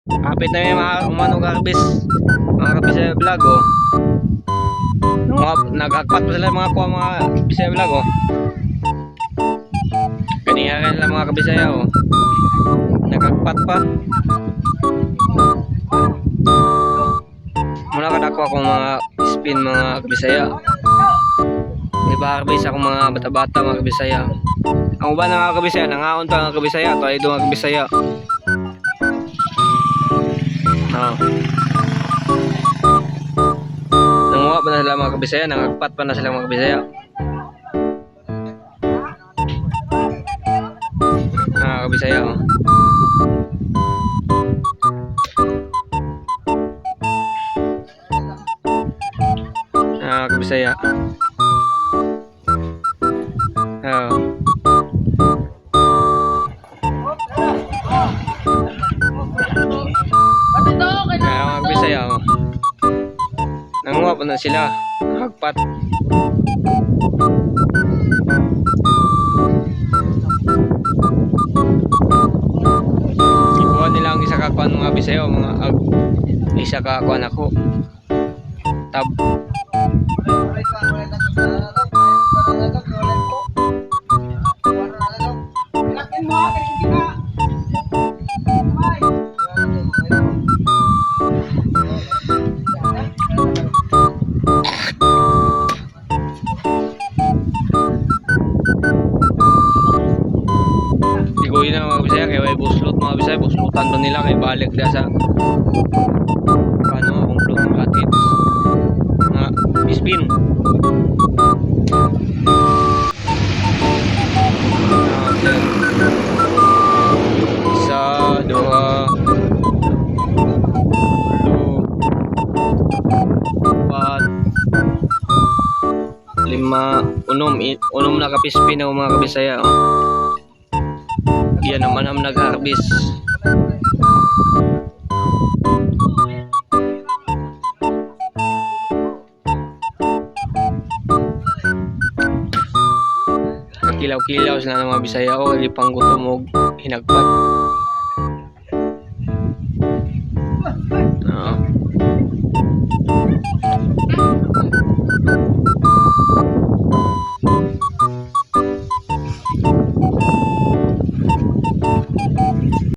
Kapit na yung mga umanog harvest. Mga kabisaya vlog oh. Mga, nagakpat pa sila mga kuha mga Bisaya vlog oh. Kaniya rin sila mga kabisaya oh. Nagakpat pa. Muna kadako akong mga spin mga kabisaya. Di ba harvest akong mga bata-bata mga kabisaya. Ang uban ng mga kabisaya, nangaon pa mga kabisaya. Ito ay mga kabisaya. Oh. Nanguha pa na sila mga kabisaya, nangagpat pa na sila mga kabisaya. Mga kabisaya, oh. Mga kabisaya. Oh. Kaya mga kabisaya, oh. Nanguha pa na sila. Nangagpat. Ikuha nila ang isa ka kuan mga Bisaya, mga ag, isa ka kuan ako. Tab. Ikuha na mga Bisaya kay way buslot mga Bisaya, buslotan pa nila kay balik da sa paano akong floating cottage. Mga spin. Ah, Bisaya. Isa, dua, talo, apat, lima, unom, unom na kapispin ako mga kabisaya. Oh. Yan naman ang nag-harvest. Kilaw-kilaw sila ng mga Bisaya o oh, pang gutom og hinagpat.